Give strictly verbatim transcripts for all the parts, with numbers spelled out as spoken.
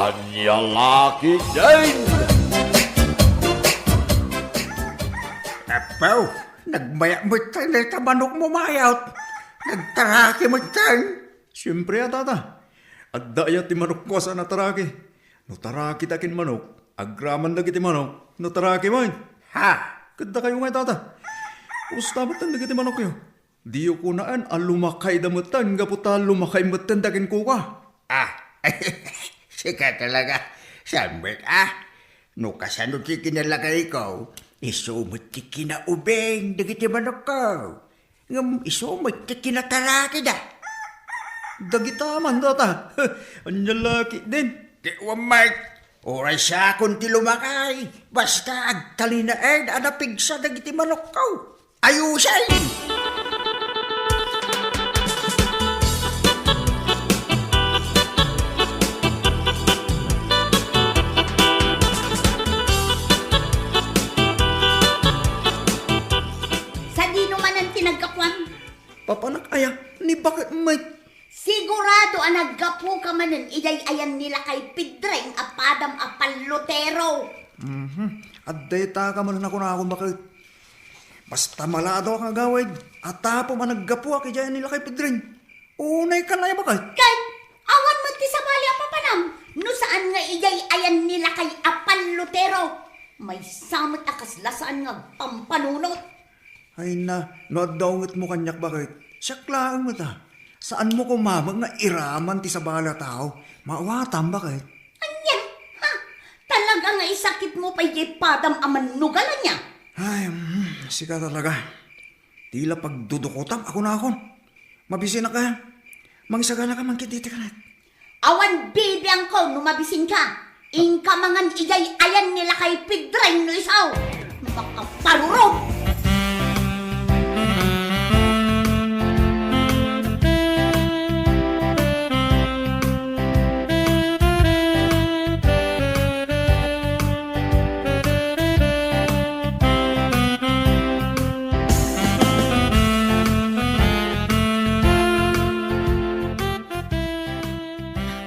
Ania la ketdin? Apo, nagmayat metten dayta manokmo, Mayot. Nagtaraki metten. Siempre a, tata. Adda aya ti manokko a saan a taraki? No taraki ta ken manok, agraman dagiti manok no taraki met. Ha? Ket dakayo ngay, tata? Kumusta metten dagiti manokyo? Diyo kunaen a lumakayda metten gapu ta lumakay metten da kenkuka. Ah, sika talaga. Saan met, ah? No kasano ti kinalakayko, isu met ti kinaubing dagiti manokko. Ngem isu met ti kinatarakida. Dagita man, tata. Ania la ketdin? Di wen met. Uray siakon ti lumakay. Basta agtalinaed a napigsa dagiti manokko. Ayusen! Sadino manen ti naggapuan? Papanak aya, ni baket met. Sigurado a naggapuka manen idiay ayan ni Lakay Pedring a padam a pallutero. Mhm. Adda ita ka manen a kunakon, baket. Basta maladaw nga agawid, a tapom a naggapuak idiay ayan ni Lakay Pedring. Unay kan aya, baket. Ket awan met ti sabali a papanam no saan nga idiay ayan ni Lakay a pallutero. Maysa met a kasla saan nga agpampanunot. Ay na, no adda ungetmo kaniak, baket, siak laeng met a. Saanmo koma met nga iraman ti sabali a tao. Maawatam, baket. Ania? Ha? Talaga nga isakitmo pay diay padam a mannugal, ania? Ay, mm, sika talaga. Ti la pagdudukotam a kunakon. Mabisinak aya. Mangisagana ka man ketdi ti kanet. Awan bibiangko no mabisinka. Inka mangan idiay ayan ni Lakay Pedring no isu. Makaparurog!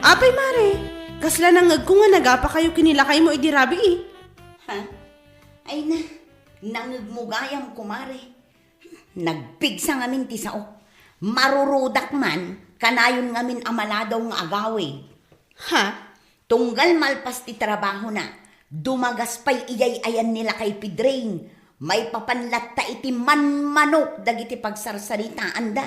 Apay, Mare, kasla nangngegko nga nagapakayo ken ni lakaymo idi rabii. Ha? Ay na, nangngegmo gayam, kumare. Nagpigsa ngamin ti sao. Marurudak man, kanayon ngamin a maladaw nga agawid. Ha? Tunggal malpas ti trabahona, dumagas pay idiay ayan ni Lakay Pedring. Maipapan latta iti manmanok dagiti pagsarsaritaanda.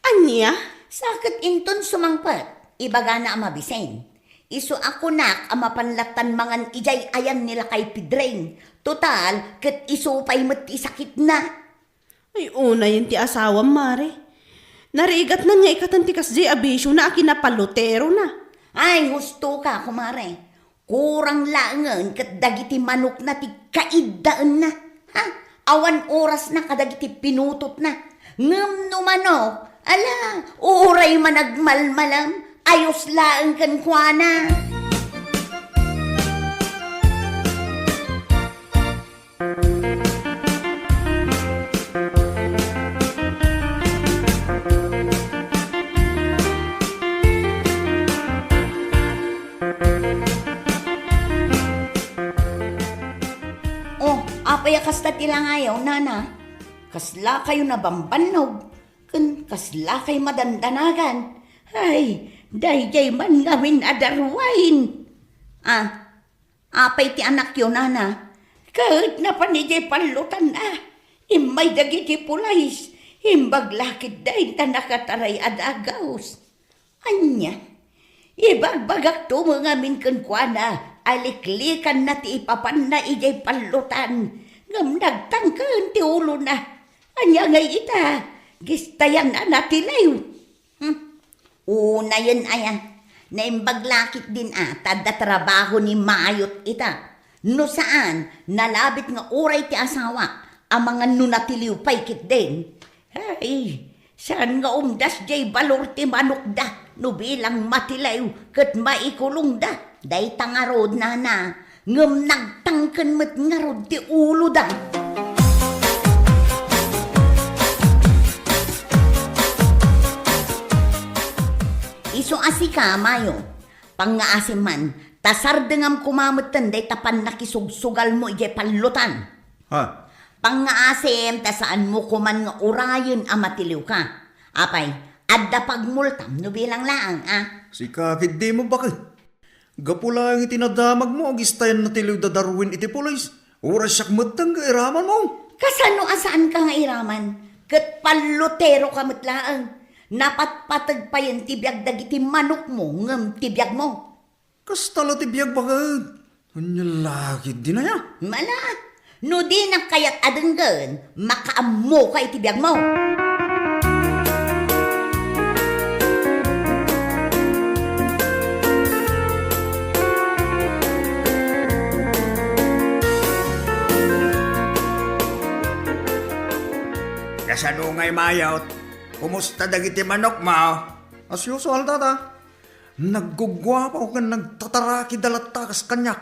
Ania? Sa ket inton sumangpet, ibagana a mabisen. Isu a kunak a mapan lattan mangan idiay ayan ni Lakay Pedring. Total, ket isu pay met ti sakitna. Ay, unayen ti asawam, Mare. Narigatnan nga ikatan ti kasdiay a bisiona a kinapalluterona. Ay, husto ka, kumare. Kurang laengen ket dagiti manokna ti kaiddaenna. Ha? Awan orasna kadagiti pinutotna. Ngem no manok, ala, uray managmalmalem, ayos laeng kenkuana. Oh, apay a kasta ti langayo, nana? Kaslakayo nabambannog, ken kaslakay madandanagan. Ay, daydiay man ngamin a darwain. Ah, apay ti anakyo, nana? Ket napan idiay pallotan a. Immay dagiti pulis. Imbag la ketdin ta nakataray a dagus. Ania? Ibagbagakto met ngamin kenkuana a liklikanna ti ipapanna idiay pallotan, ngem nagtangken ti ulona. Ania ngay ita? Gistayan a natiliw. Hmm. Unayen aya, naimbag la ketdin a ta adda trabaho ni Mayot ita. No saan, nalabit nga uray ti asawak a mangan no natiliw pay ketdin. Ay, saan nga umdas diay balor ti manokda no bilang matiliw ket maikulongda. Dayta ngarud, nana, ngem nagtangken met ngarud ti uloda. Isu a sika, Mayo, pangngaasim man, Asardengam koma metten dayta pannakisugsugalmo idiay pallutan. Ha? Pangngaasim ta saanmo koman nga urayen a matiliwka. Apay, adda pagmultam no bilang laeng, a? Sika ketdin, baket. Gapu laeng iti nadamagmo, agistayan natiliw da Darwin iti pulis. Uray siak metten nga iramanmo. Kasano a saanka nga iraman? Ket palluteroka met laeng. Napatpateg payen ti biag dagiti manokmo ngem ti biagmo. Kasta la ti biag, baket. Ania la ketdin aya? Mala, no dinak kayat a denggen, makaammoka iti biagmo. Kasano ngay, Mayot? Kumusta dagiti manokmo? As usual, tata. Nagguguapo ken nagtataraki da latta kas kaniak.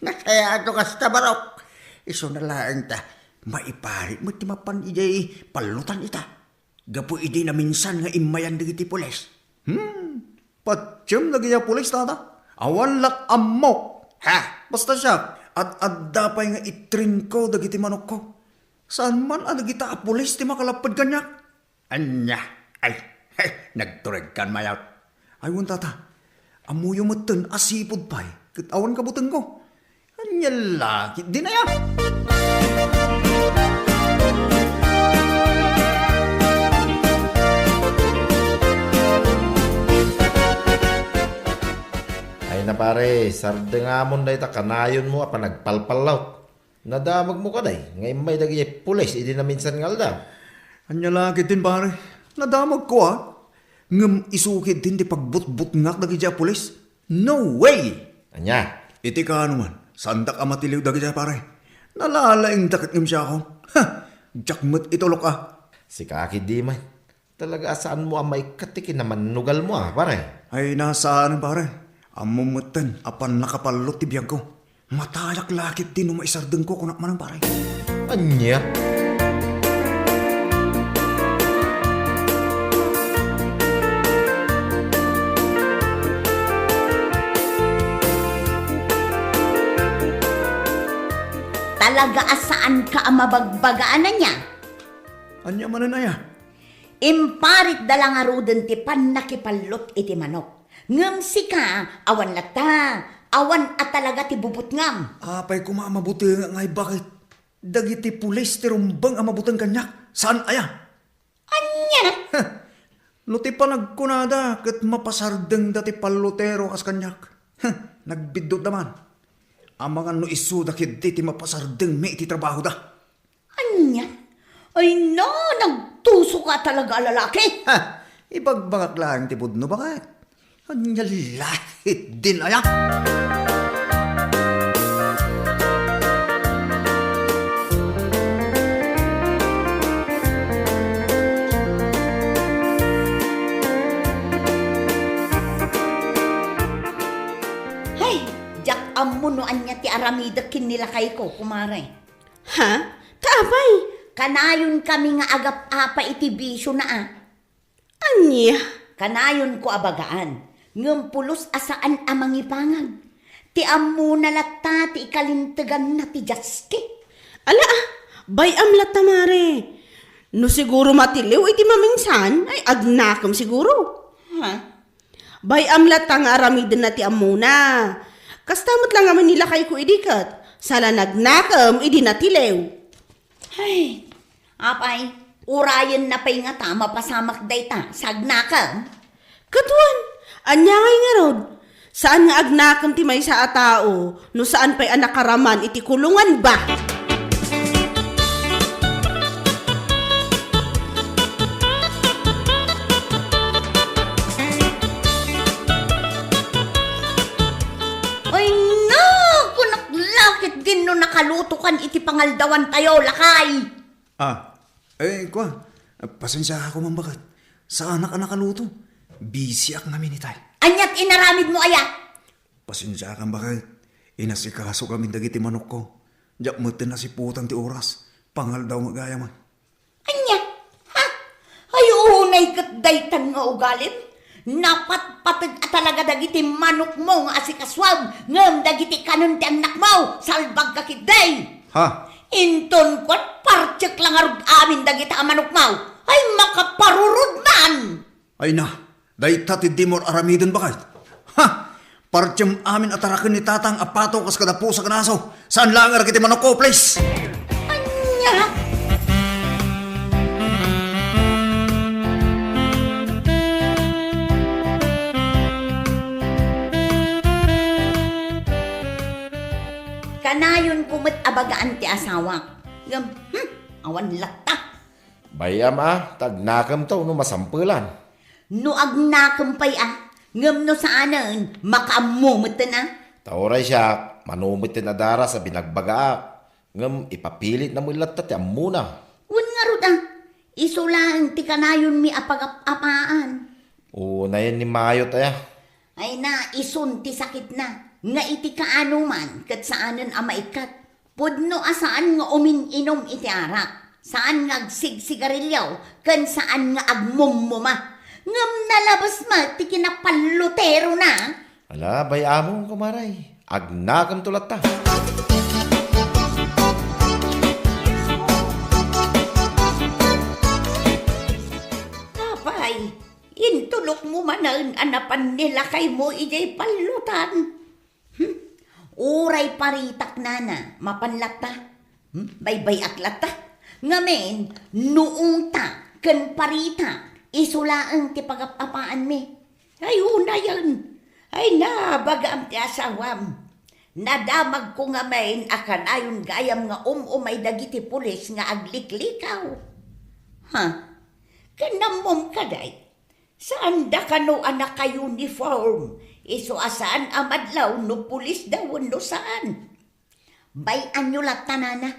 Nasayaat no kasta, Barok. Isuna laeng ta maiparit met ti mapan idiay pallutan ita. Gapu idi naminsan nga immayan dagiti pulis. Hmm, patiem dagiti pulis, tata. Awan lat ammok. Ha? Basta siak, ad-adda pay nga itrinko dagiti manokko. Saan man a dagita a pulis ti makalapped kaniak? Ania? Ay, hey, nagturedkan, Mayot. Ay, wen, tata. Ammoyo metten a sipud pay, ket awan kabutengko. Ania la ketdin aya? Ay na, pare, sardengamon dayta kanayonmo a panagpalpallaw. Nadamagmo kadi nga immay dagiti pulis idi naminsan nga aldaw? Ania la ketdin, pare? Nadamagko, a. Ngem isu ketdin ti pagbutbutngak dagiti a pulis? No way! Ania? Iti kaano man, saandak a matiliw dagiti, pare. Nalalaingda ket ngem siakon. Ha! Diak met itulok, a. Sika ketdin man. Talaga a saanmo a maikkat ti kinamannugalmo, a, pare? Ay, na saan, pare. Ammom metten a pannakapallot ti biagko. Matayak la ketdin no maisardengko, kunak manen, pare. Ania? Talaga a saanka a mabagbagaan, ania? Ania manen aya? Imparitda la ngaruden ti pannakipallot iti manok. Ngem sika, awan latta, awan a talaga ti bubutngam. Apay koma a mabutengak ngay, baket? Dagiti pulis ti rumbeng a mabuteng kaniak. Saan aya? Ania? Heh, no ti panagkunada ket mapasardengda ti pallotero kas kaniak. Heh, nagbiddutda man. Amangan no isuda ketdi ti mapasardengmi iti trabahoda. Ania? Ay na, nagtusoka talaga a lalaki. Ha! Ibagbagak laeng ti pudno, baket. Ania la ketdin aya? Hay, diak ammo no ania ti aramidek ken ni lakayko, kumare. Ha? Ta apay? Kanayonkami nga agap-apa iti bisiona, a. Ania? Kanayonko a bagaan, ngem pulos a saan a mangipangag. Ti ammona latta ti ikalinteganna ti jaski. Ala, a, bay-am latta, mare. No siguro matiliw iti maminsan, ay agnakem siguro. Ha? Bay-am latta nga aramidenna ti ammona. Kasta met la ngamin ni lakayko idi ket, saan a nagnakem idi natiliw. Ay, apay, urayenna pay ngata mapasamak dayta, sagnakem? Ket wen, ania ngay ngarud? Saan nga agnakem ti maysa a tao, no saan pay a nakaraman iti kulungan ba? Ay na, kunak la ketdin no nakalutokan iti pangaldawantayo, lakay. Ah, eh, kua, pasensiaak man, baket. Saanak a nakaluto. Bisiak ngamin itay. Aniat inaramidmo aya? Pasensiakan, baket. Inasikasokamin dagiti manokko. Diak metten nasiputan ti oras. Pangaldaw nga gayam. Ania? Ha? Ay, unay ket daytan nga ugalim? Napatpateg a talaga Dagiti manokmo nga asikasuam, ngem dagiti kanen ti annakmo, salbagka ketdi. Ha? Inton kuan, partiek la ngarud amin dagita a manokmo. Ay, makaparurod man! Ay na, dayta ti dimo aramiden, baket. Ha? Partiem amin a taraken ni Tatang a pato kas kada pusa ken aso. Saan laeng a dagiti manokko, please? Ania? Kanayonko met a bagaan ti asawak. Ngem, hmm, awan latta. Bay-am a, ta agnakemto no masampelan. No agnakem pay a, ngem no saanen, makaammo metten a. Ta uray siak, mano metten a daras a binagbagaak, ngem ipapilitna met latta ti ammona. Wen ngarud a, isu laeng ti kanayonmi a pagap-apaan. Unayen ni Mayot aya. Ay na, isun ti sakitna, nga iti kaanoman ket saanen a maikkat. Pudno a saan nga umin-inum iti arak, saan nga agsigsigarilio, ken saan nga agmummuma. Ngem nalabes met ti kinapalloterona. Ala, bay-amon, kumaray. Agnakemto latta. Apay, intulokmo manen a napan ni lakaymo idiay pallotan. Hmm? Uray paritak, nana, mapan latta. Hmm? Baybay-ak latta. Ngamin, no ungta ken parita, isu laeng ti pagap-apaanmi. Ay, unayen. Ay, nabagaam ti asawam. Nadamagko ngamin a kanayon gayam nga um-umay dagiti pulis nga agliklikaw. Ha? Ken ammom kadi, saanda kano a naka-uniform, isu a saan a madlaw no pulisda wenno saan. Bay-anyo latta, nana,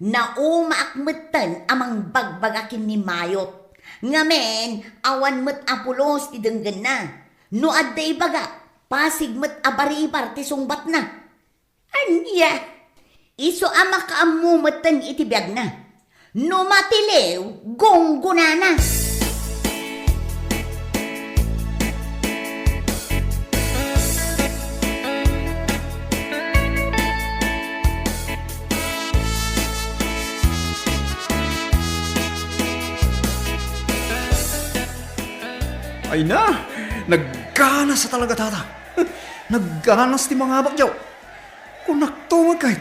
naumaak metten a mangbagbaga ken ni Mayot. Ngamin, awan met a pulos ti denggenna. No adda ibaga, pasig met a baribar ti sungbatna. Ania? Isu a makaammo metten iti biagna. No matiliw, gunggonana. Ay na, nagganas a talaga, tata. Nagganas ti mangabak, Joe. Kunakto met ket,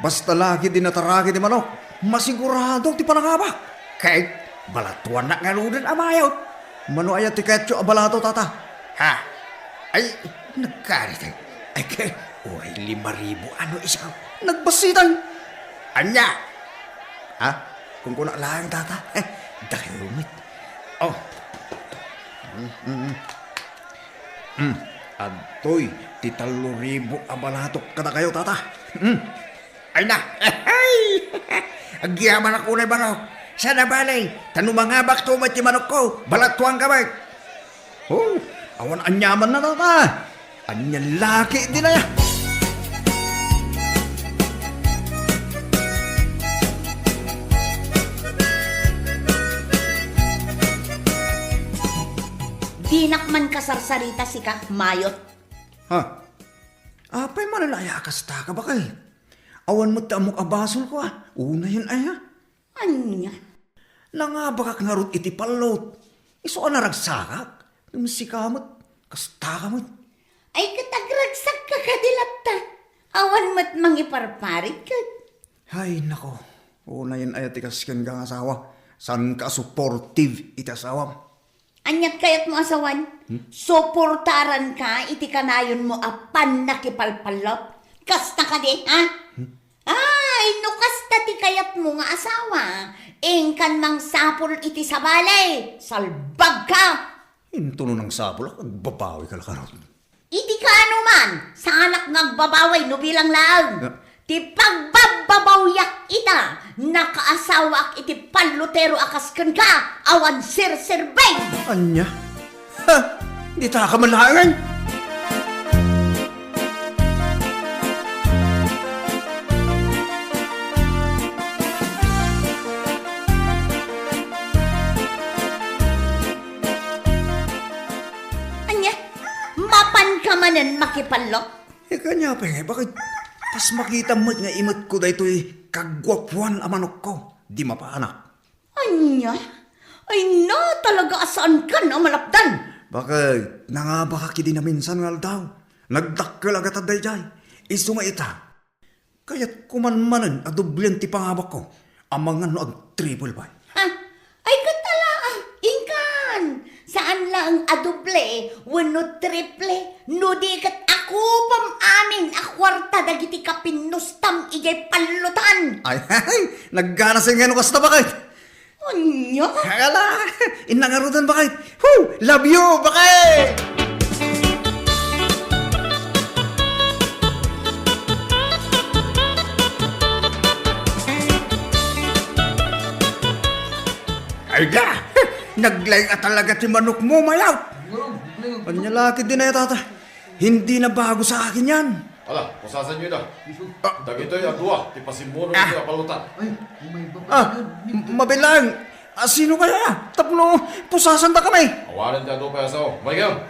basta la ketdi nataraki ti manok, masigurado ti panangabak. Ket balatuannak ngaruden a Mayot. Mano aya ti kayatyo a balato, tata? Ha? Ay, nagkaritay. Ay, ket, uray lima ribu ano isaw. Nagbassitan. Ania? Ha? Kunkunak laeng, tata. Eh, dakayo met. Oh. Mm, mm, mm. Hmm, adtoy ti tallo ribu a balatok kadakayo, tata. Hmm. Ay na! Ay! Agyamanak unay, baro. Saan a bale, ta no mangabakto met ti manokko, balatuanka met. Oh, awan aniamanna, tata. Ania la ketdi aya? Dinak man kasarsarita sika, Mayot. Ha? Apay man la aya a kastaka, baket? Awan met ti ammok a basolko, a. Unayen aya? Ania? Nangabakak ngarud iti pallot. Isu a naragsakak. Ngem sika met, kastaka met. Ay, ket agragsakka kadi latta. Awan met mangiparparit ket. Ay, nako. Unayen aya ti kas kenka nga asawa. Saanka a supportive iti asawam. Aniat kayatmo a sawen? Hmm? Suportaranka iti kanayonmo a pannakipalpallot? Kasta kadi, ha? Hmm? Ay, no kasta ti kayatmo nga asawa, inkan mangsapul iti sabali, salbagka! Intono nangsapulak, agbabawika la karot. Iti kaanoman, saanak nga agbabawi no bilang laeng. Ah. Ti pagbabbabawiak ita, nakaasawaak iti pallotero a kas kenka, awan serserbeng. Ania? Ha! Ditaka man laengen? Ania? Map- Panka manen makipallot? Eh, kanya pay nga, bakit? Tas makita met nga imetko daytoy kaguapuan a manokko. Di mapanak. Ania? Ay na, talaga a saankan a malapdan. Bakit? Nangabaka kidi naminsan nga aldaw. Nagdakkel a gatad daydiay. Isu nga ita. Kayatko man manen a doblen ti pangabakko. Amangan no ag-triple pay. Ha? Ay, ket ala, ah, inkan! Saan laeng a doble wenno triple, no di ket akupam amin a kuarta dagiti kapinnustam idiay pallotan. Ay, ay, nagganasen nga no kasta, bakit? Ania? Ala, inna ngaruden, bakit? Woo! Love you, bakit? Ay da! Naglaing a talaga ti manokmo, Mayaw! Ania la ketdin aya, tata? Hindi na bago sa akin yan. Ala, pusasanyo ida. Ah. Dagitoy a dua ti pasimmuno iti a pallotan. Ay, may baba Ah, yun. M-, mabilang. Ah, sino kaya? Tapno, pusasandakami. Awanen ti adu pay a sao. Maikam.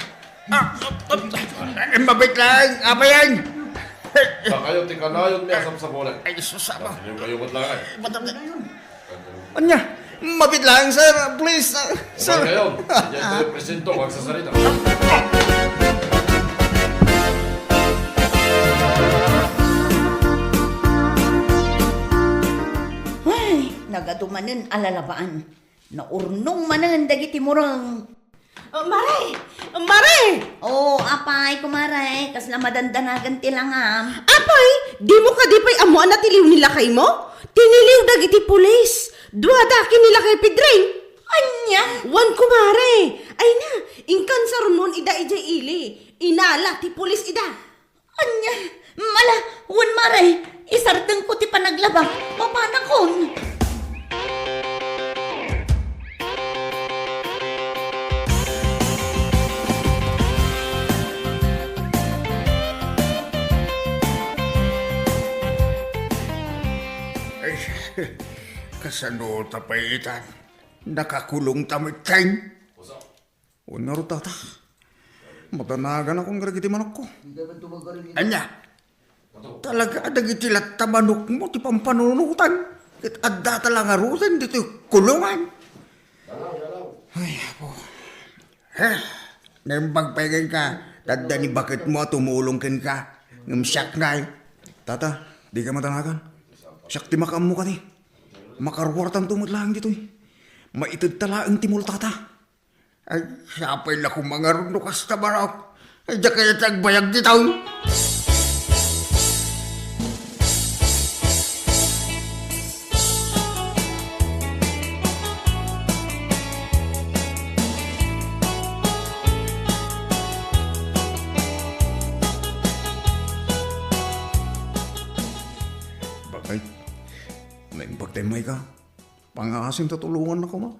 Ah, ah, ah, eh, mabit lang, apayan. Dakayo ti kanayon mi a sapsapolen. Ay, sus, ama. Inyo kayo met lang, ay. Ba't ang Anya? Mabit lang, sir. Please, uh, sir. Umay kayo. Diyan kayo presento, magsasarita. Ay, nagadu manen a lalabaan. Naurnong manen dagiti mureng. Oh, Mare! Mare! Oh, apay, kumare, kasla madandanagan ti langam. Apay, dimo kadi pay ammo a natiliw ni lakaymo? Tiniliw dagiti pulis. Duada ken ni Lakay Pedring. Ania? Wen, kumare. Ay na, inkan sarumon ida idiay ili. Inala ti pulis ida. Ania? Mala, wen, mare, isardengko ti panaglaba. Mapanakon. Ay, kasano ta pay itan? Nakakulong ta met ken? Wen ngarud, tata. Madanagan ako nga dagiti manokko. Ania? Talaga a dagiti latta manokmo ti pampanunotan. Ket adda ta la ngaruden ditoy kulongan. Ay, apo. Heh, naimbag pay kenka. Tadda ni baketmo a tumulong kenka. Ngem siak ngay. Tata, dika madanagan. Siak ti makaammo kadi. Makaruartanto met laeng ditoy. Maited ta laeng ti multata. Ay, sapay la koma ngarud no kasta, barok. Ay, diak kayat ti agbayag ditoy. Bakit? Naimbag tayo, Maika. Pangaasim ta tulongannak koma.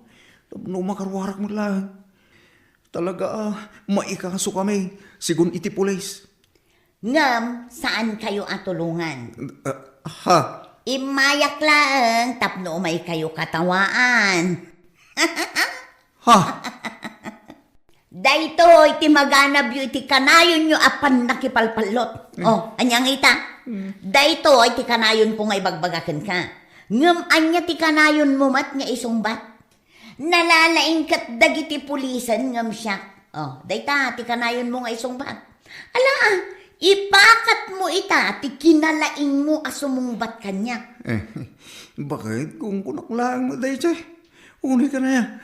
Tapno makaruarak met laeng. Talaga a, maikasokami, sigun iti pulis. Ngem, saankayo a tulongan. Ah, ha? Immayak laeng tapno umaykayo katawaan. Ha? Daytoy ti maganabyo iti kanayonyo a pannakipalpallot. Mm. Oh, ania nga ita? Mm. Daytoy ti kanayonko nga ibagbaga kenka. Ngem ania ti kanayonmo met nga isungbat? Nalalaing ket dagiti pulisen ngem siak. Oh, dayta ti kanayonmo nga isungbat. Ala, ipakatmo ita ti kinalaingmo a sumungbat kaniak. Eh, bakit? Kunkunak laeng met daytoy. Unay kanaya.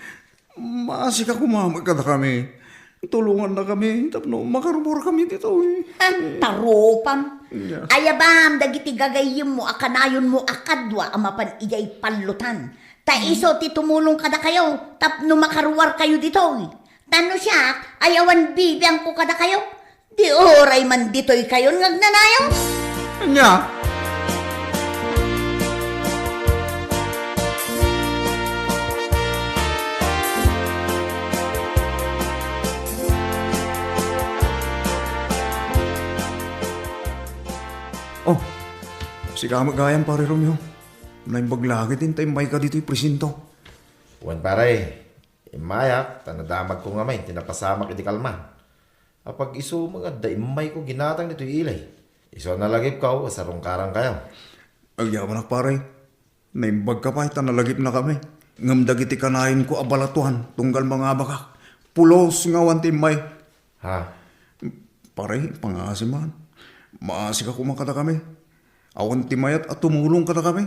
Maasika koma met kadakami. Tulongannakami tapno makaruarkami ditoy. Ha, tarupam. Yeah. Ayabam dagiti gagayyemmo a kanayonmo a kadua a mapan idiay pallotan. Ta isu ti tumulong kadakayo tapno makaruarkayo ditoy. Ta no siak, ay awan bibiangko kadakayo, di uray man ditoykayon nga agnanayon. Ania? Oh, sika met gayam, Pare Romeo. Naimbag la ketdin ta immayka ditoy presento. Wen, pare, immayak ta nadamagko ngamin ti napasamak idi kalman. Apag isu met nga adda immayko ginatang ditoy ili. Isu a nalagipko a sarungkarankayo. Agyamanak, pare. Naimbagka pay ta nalagipnakami. Ngem dagiti kanayon ko a balatuan tunggal mangabakak, pulos nga awan ti immay. Ha? Pare, pangngaasim man. Maasika koma kadakami. Awan ti mayat a tumulong kadakami.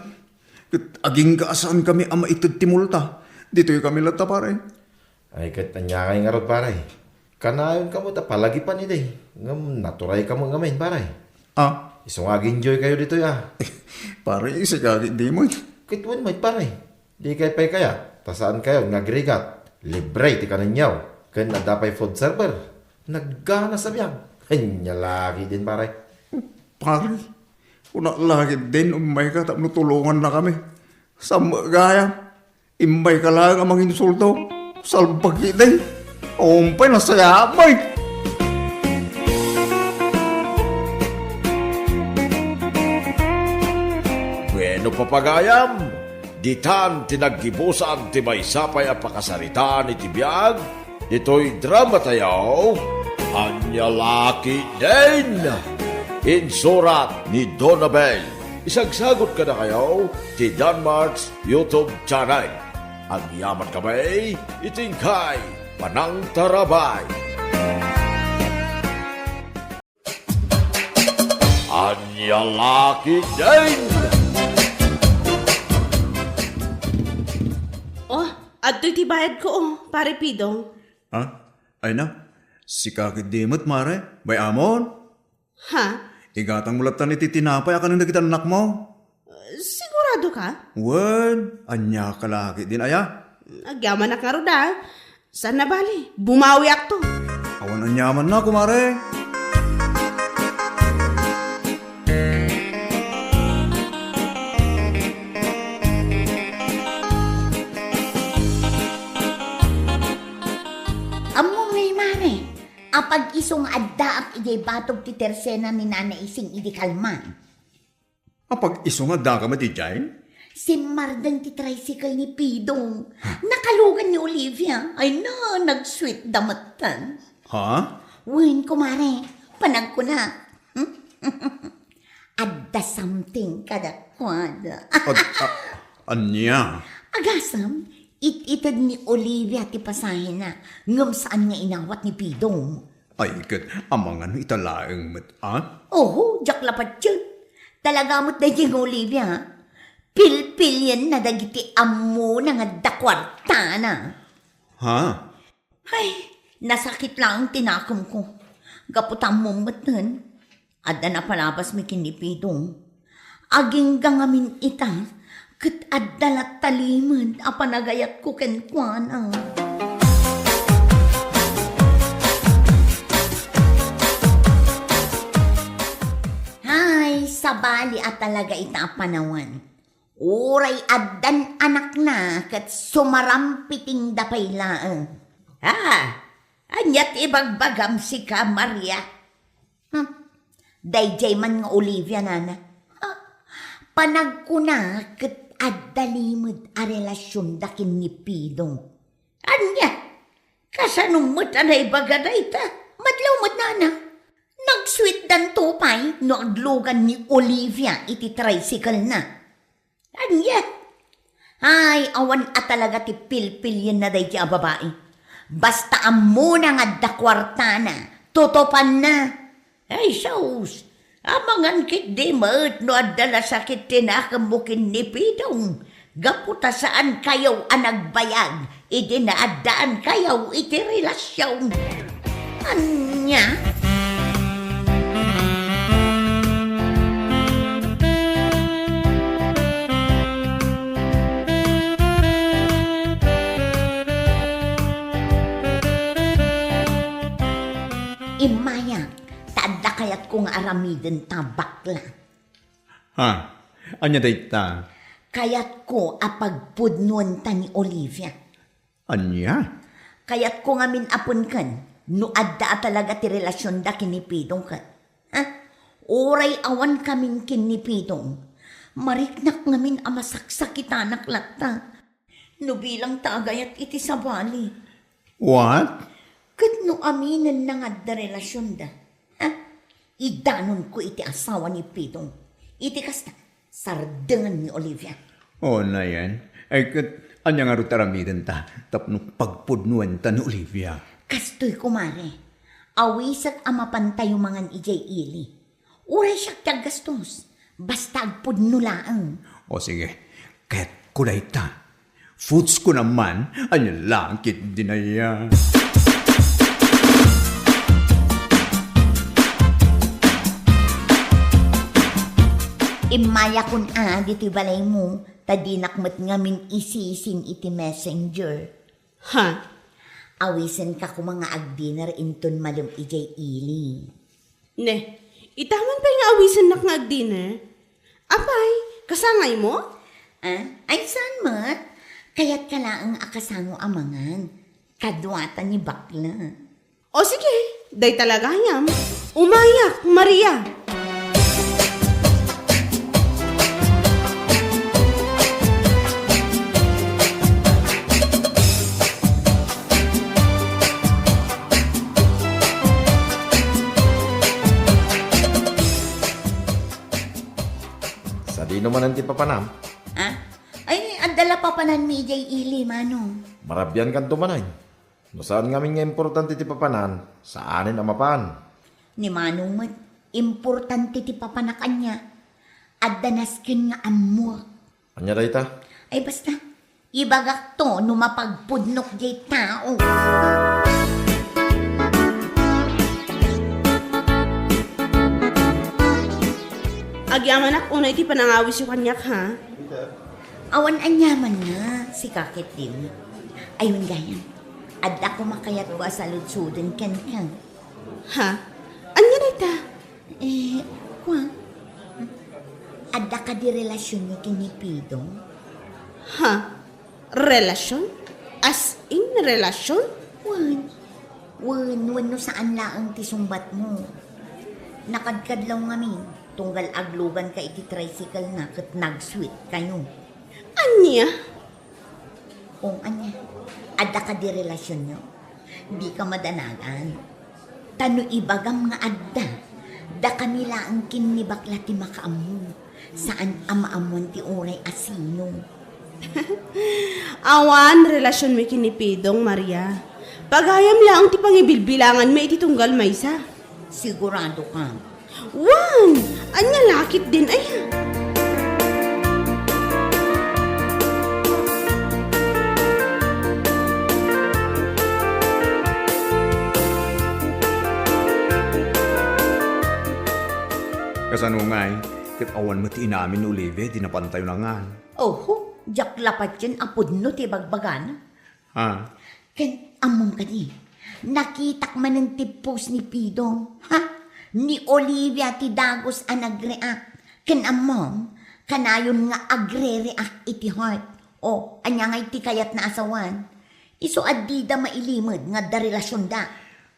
Ket agingga a saankami a maited ti multa, ditoykami latta, pare. Ay, ket aniakay ngarud, pare? Kanayon kamo ta palagipan idi, ngem naturay kamo ngamin, pare. Ah? Isu nga ag-enjoy kayo ditoy, ah. Pare, sika ket di met. Ket wen met, pare. Dikay pay kayat, ta saan kayo nga agrigat. Libre ti kanenyo. Ken adda pay food server. Naggana sa biag. Ania la ketdin, pare. Pare, kuna la ketdin, ummayka tapno tulongannakami. Saan met gayam. Immayka laeng a manginsulto. Salbag ketdi. Awan pay nasayaat met. Bueno, papagayam, ditan ti naggibusan ti maysa pay a pakasaritaan iti biag ditoy dramatayo, Ania la ketdin. Insurat ni Donabel. Isagsagut kadakayo ti Danmark's YouTube channel. Agyamankami iti inkay panangtarabay. Ania la ketdin. Oh, adtoy ti bayadko, oh, Pare Pidong. Ha? Ay na, sika ketdi met, mare, bay-amon. Ha? Igatangmo lattan iti tinapay a kanen dagiti annakmo. Sigurado ka? Wen, ania ka la ketdin aya? Agyamanak ngarud, a. Saan a bali, bumawiakto. Awan aniamanna, kumare. Ammom ngay, mare, apag isu nga addaak idiay batog ti tersena ni Nana Ising idi kalman. Apag isu nga addaka met idiay? Simmardeng ti tricycle ni Pidong. Nakalugan ni Olivia. Ay na, nag-sweet da metten. Ha? Wen, kumare, panagkuna. Adda something kadakuada. Ad-, a-, ania? Agasem, it-ited ni Olivia ti pasahena, ngem saan nga inawat ni Pidong. Ay, ket amangan ita laeng met, a? Oho, diak la patien. Talaga met daydiay nga Olivia, a. Pilpilienna dagiti ammona nga adda kuartana. Ha? Ay, nasakit laeng ti nakemko. Gapu ta ammom metten, adda napalabasmi ken ni Pidong. Agingga ngamin ita, ket adda latta limed a panagayatko kenkuana. Hay, sabali a talaga ita a panawan. Uray addan anakna ket sumarampitingda pay laeng. Ah, ania ti ibagbagam sika, Maria? Hmm. Daydiay man nga Olivia, nana. Ha? Panagkuna ket adda limed a relasionda ken ni Pidong. Ania? Kasano met a naibaga dayta? Madlaw met, nana. Nagsuitdanto pay no aglugan ni Olivia iti tricycle-na. Ania? Ay, awan a talaga ti pilpilienna daydiay a babai. Basta ammona nga adda kuartana, tutupanna. Ay, sus! Amangan ketdi met no adda la sakit ti nakemmo ken ni Pidong, gapu ta saankayo a nagbayag idi naaddaankayo iti relasion. Ania? Immayak, ta adda kayatko nga aramidenta, bakla. Ha? Ania dayta? Kayatko a pagpudnoenta ni Olivia. Ania? Kayatko ngamin a penken no adda a talaga ti relasionda ken ni Pidong ket. Ha? Uray awankamin ken ni Pidong, mariknak ngamin a masaksakitanak latta. No bilang ta agayat iti sabali. What? Ket no aminenna nga adda relasionda, ha? Idanonko iti asawa ni Pidong. Iti kasta, sardengen ni Olivia. O, nayen. Ay, ket ania ngarud ti aramidenta tapno pagpudnoenta ni Olivia? Kastoy, kumare. Awisek a mapantayo mangan idiay ili. Uray siak ti aggastos, basta agpudno laeng. O sige, kayatko dayta. Foods ko naman, ania laeng ketdin aya. Immayakon a ditoy balaymo, ta dinak met ngamin isisin iti messenger. Ha? Awisenka koma nga agdinner inton malem idiay ili. Ne, ita man pay nga awisennak nga agdinner? Apay, kasangaymo? Ah, ay saan met? Kayatka laeng a kasango a mangan. Kaduata ni bakla. O sige, dayta la gayam. Umayak, Maria! Sadino manen ti papanam? Ah? Ay, adda la papananmi idiay ili, Manong. Marabiankanto manen. No saan ngamin nga importante ti papanan, saanen a mapan. Ni Manong met, importante ti papanak ania. Adda nasken nga ammuak. Ania dayta? Ay, basta. Ibagakto no mapagpudnok diay tao. Agyamanak unay ti panangawisyo kaniak, ha? Awan aniamanna, sika ketdin. Ay, wen gayam, adda koma kayatko a saludsoden kenka. Ha? Ania dayta? Eh, kua, adda kadi relasionyo ken ni Pidong? Ha? Relasion? As in, relasion? Wen. Wen, wenno saan laeng ti sungbatmo. Nakadkadlaw ngamin, tunggal agluganka iti tricycle na ket nag-sweet kayo. Ania? O, ania? Adda kadi relasionyo? Dika madanagan. Ta no ibagam nga adda, dakami laeng ken ni bakla ti makaammo. Saan a maammuan ti uray a sino. Awan relasionmi ken ni Pidong, Maria. Pagayam laeng ti pangibilbilanganmi iti tunggal maysa. Sigurado ka? Wen, ania la ketdin aya? Kasano ngay, ket awan met ti inamin ni Olivia iti napantayo nangan? Oho, diak la patien a pudno ti bagbagana. Ha? Ken ammom kadi, nakitak manen ti post ni Pidong, ha? Ni Olivia ti dagus a nag-react. Ken ammom, kanayon nga agre-react iti heart. O, ania ngay ti kayatna a sawen? Isu a dida mailimed nga adda relasionda.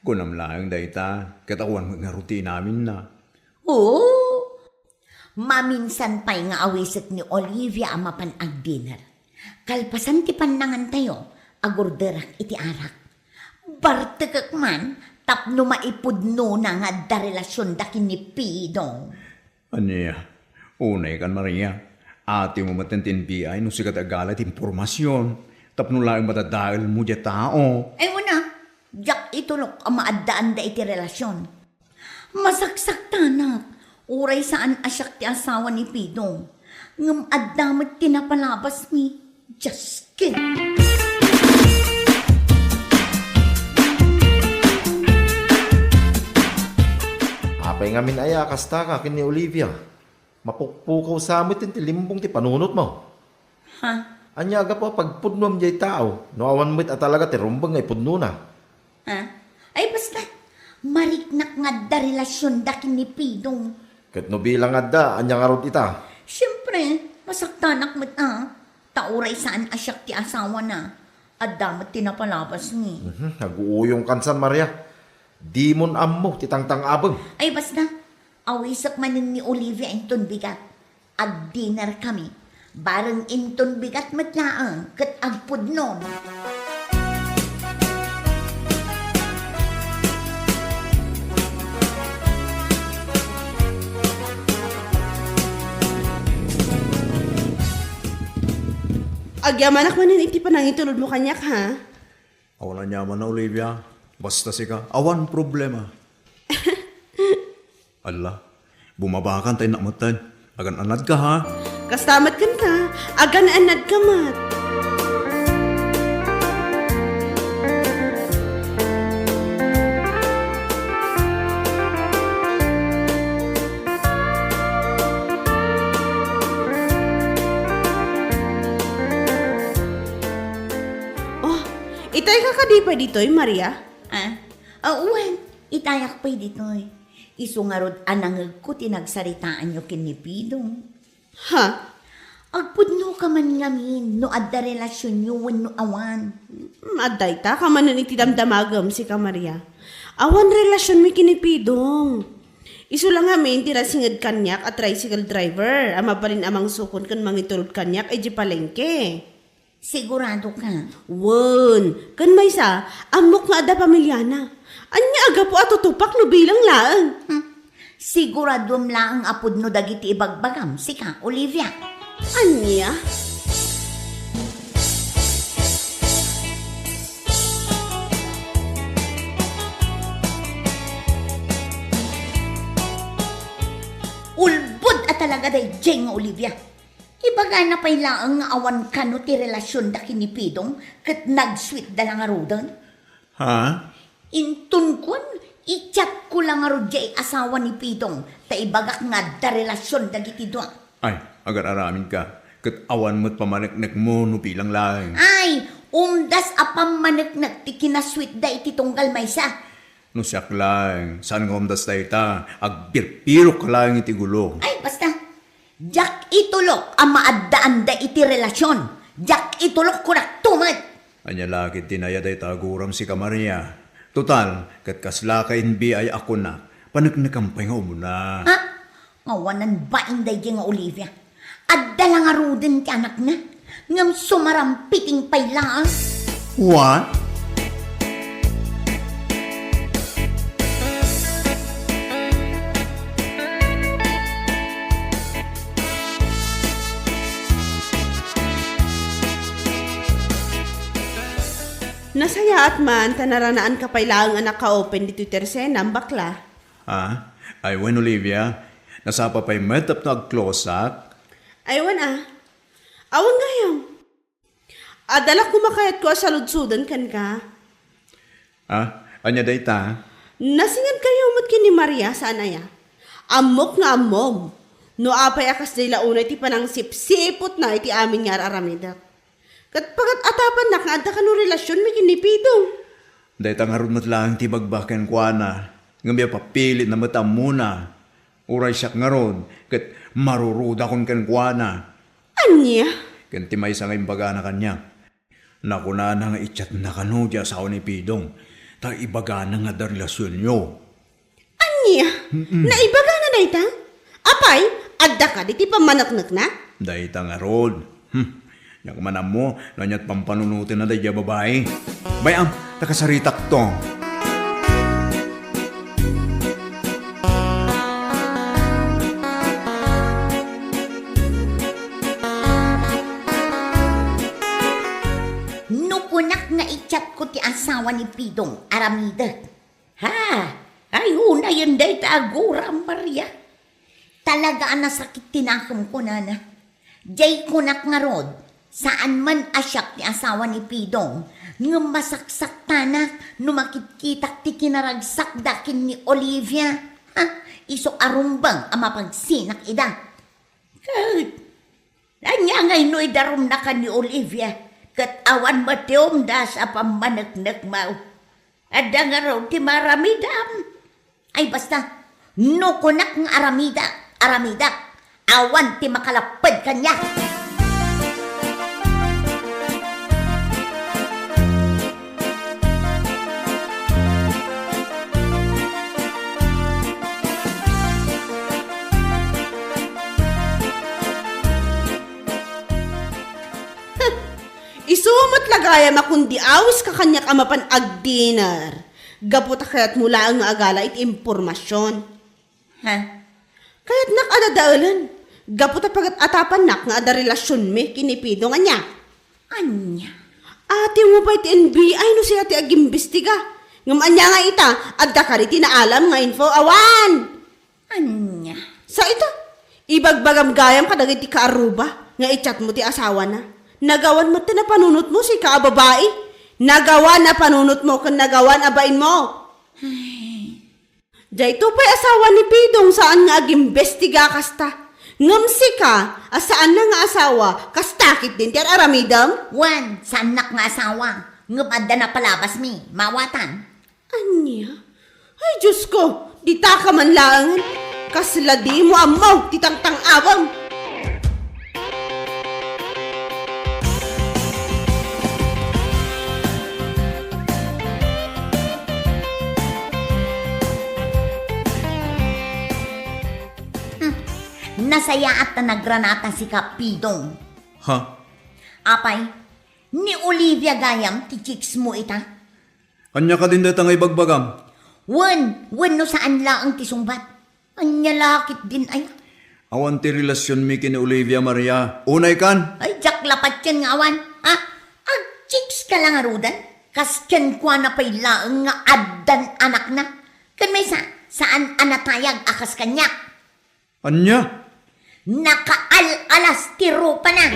Kunam laeng dayta, ket awan met ngarud ti inaminna. Oo, Maminsan pay nga awisek ni Olivia a mapan agdinner. Kalpasan ti pannangantayo, agorderak iti arak. Bartekek man tapno maipudnona nga adda relasionda ken ni Pidong. Ania? Unay kan, Maria. Atimo met ti N B I no sika ti aggala ti impormasion tapno laeng madadaelmo diay tao. Ay, wen a, diak itulok a maaddaanda iti relasion. Masaksaktanak, uray saan a siak ti asawa ni Pidong, ngem adda met ti napalabasmi. Dios ket! Apay ngamin aya a kastaka ken ni Olivia? Mapukpukaw sa met ti limbong ti panunotmo. Ha? Ania a gapu a pagpudnoam diay tao no awan met a talaga ti rumbeng nga ipudnona? Ha? Ay, basta, mariknak nga adda relasionda ken ni Pidong. Ket no bilang adda, ania ngarud ita? Siempre, masaktanak met a. Ta uray saan a siak ti asawana, adda met ti napalabasmi. Mhm, aguuyongkan san, Maria. Dimon ammo ti tangtang-abem. Ay, basta, awisek manen ni Olivia inton bigat. Agdinner kami. Bareng inton bigat met laeng ket agpudnon. Agyamanak manen iti panangitulodmo kaniak, ha? Awan aniamanna, Olivia. Basta sika, awan problema. Alla, bumabakan ta innak metten. Agan-annadka, ha? Kasta met kenka, agan-annadka met. Oh, itayka kadi pay ditoy, Maria? Ah, ah, wen, itayak pay ditoy. Isu ngarud a nangegko ti nagsaritaanyo ken ni Pidong. Ha? Agpudnoka man ngamin no adda relasionyo wenno awan. Hmm, adda ita ka manen iti damdamagem, sika Maria. Awan relasionmi ken ni Pidong. Isu la ngamin ti nasinged kaniak a tricycle driver a mabalin a mangsukon ken mangitulod kaniak idiay palengke. Sigurado ka? Wen, ken maysa, ammok nga adda pamiliana. Ania a gapu a tutupak no bilang laeng? Hmm. Siguraduem laeng a pudno dagiti ibagbagam, sika, Olivia. Ania? Ulbod a talaga daydiay nga Olivia. Ibagana pay laeng nga awan kano ti relasionda ken ni Pidong ket nagsuitda la ngaruden. Ha? Inton kuan, i-chatko la ngarud diay asawa ni Pidong ta ibagak nga adda relasion dagiti dua. Ay, agar-aramidka, ket awan met pammaneknekmo no bilang laeng. Ay, umdas a pammaneknek ti kinasuitda iti tunggal maysa. No siak laeng, saan nga umdas dayta, agpirpirok laeng iti gulo. Ay, basta. Diak itulok a maaddaanda iti relasion. Diak itulok, kunak tumet. Ania la ket ti naya dayta a guram, sika Maria? Total, ket kasla ka N B I a kunak, paneknekam pay nga umuna. Ha? Awanan bain daydiay nga Olivia. Adda la ngaruden ti anakna, ngem sumarampiting pay laeng. What? Nasayaat man ta naranaanka pay laeng a naka-open ditoy tersenam, bakla. Ah, ay wen, Olivia, nasapa pay met tapno agklosak? Ay wen, ah. Awan gayam. Adda la koma kayatko a saludsoden kenka. Ah, ania dayta? Nasingedkayo met ken ni Maria, saan aya? Ammok nga ammom. No apay a kasdiay la unay ti panangsipsiputna iti amin nga ar-aramidek. Ket pagat-atapannak nga adda kano relasionmi ken ni Pidong. Dayta ngarud met laeng ti ibagbaga kenkuana, ngem ya papilitna met a ammona. Uray siak ngarud, ket marurudakon kenkuana. Ania? Ken ti maysa nga imbagana kaniak. Nakunana nga i-chatna kano ti asawa ni Pidong, ta ibagana nga adda relasionyo. Ania? Mm-mm. Naibagana dayta? Apay, adda kadi ti pammaneknekna? Dayta ngarud. Hmm. Diak man ammo no aniat pampanunotenna daydiay a babai. Bay-am, ta kasaritakto. No kunak nga i-chatko ti asawa ni Pidong, aramidek. Ha? Ay, unayen dayta a guram, Maria. Talaga a nasakit ti nakem, kunana. Jay kunak ngarud, saan man a siak ti asawa ni Pidong, ngem masaksaktanak no makitkitak ti kinaragsakda ken ni Olivia. Ha? Isu a rumbeng a mapagsinak ida. Ket, ania ngay no idarumnaka ni Olivia, ket awan met ti umdas a pammaneknekmo? Adda ngarud ti maaramidam. Ay, basta, no kunak nga aramida, aramidak, awan ti makalapped kaniak. Isu met la gayam a kundi awiska kaniak a mapan agdinner. Gapu ta kayatmo laeng nga agala iti impormasion. Ha? Kayatnak a dadaelen. Gapu ta pagat-atapannak nga adda relasionmi ken ni Pidong, ania? Ania? Atiwmo pay ti N B I no siak ti agimbestiga. Ngem ania nga ita, adda kadi ti naalam nga info? Awan! Ania? Sa ita, ibagbagam gayam kadagiti kaarruba nga i-chatmo ti asawana. Nagawan met ti napanunotmo, sika a babai. Nagawan a panunotmo ken nagawan a bainmo. Ay. Daytoy pay asawa ni Pidong saan nga agimbestiga kasta. Ngem sika, a saanna nga asawa, kasta ketdin ti ar-aramidem? Wen, saannak nga asawa. Ngem adda napalabasmi, mawatan. Ania? Ay, Diosko, dita ka man laengen. Kasla dimo ammo ti tangtang-awem. Hmm. Nasayaat ta nagranata sika, Pidong. Ha? Apay, ni Olivia gayam ti chicks mo ita? Ania kadin dayta nga ibagbagam? Wen, wenno saan laeng ti sungbat. Ania la ketdin aya? Awan ti relasionmi ken ni Olivia, Maria. Unay kan? Ay, diak la patien nga awan. Ha? Agchicks ka la ngaruden? Kas kenkuana pay laeng nga addan anakna. Ken maysa, saan a natayag a kas kaniak. Ania? Nakaal-alas ti rupana.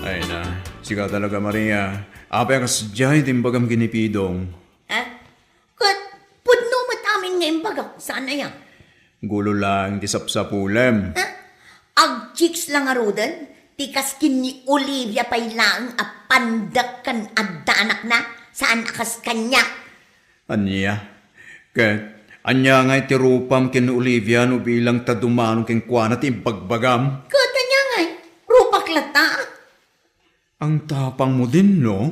Ay na, sika talaga, Maria. Apay a kasdiay ti imbagam ken ni Pidong? Ha? Ket pudno met amin nga imbagak, saan aya? Gulo laeng ti sapsapulem. Ha? Agchicks la ngaruden, ti kas ken ni Olivia pay laeng a pandek ken adda anakna, saan a kas kaniak. Ania? Ket ania ngay ti rupam ken ni Olivia no bilang ta dumano kenkuana ti imbagbagam? Ket ania ngay? Rupak latta? Ang tapang mo din, no?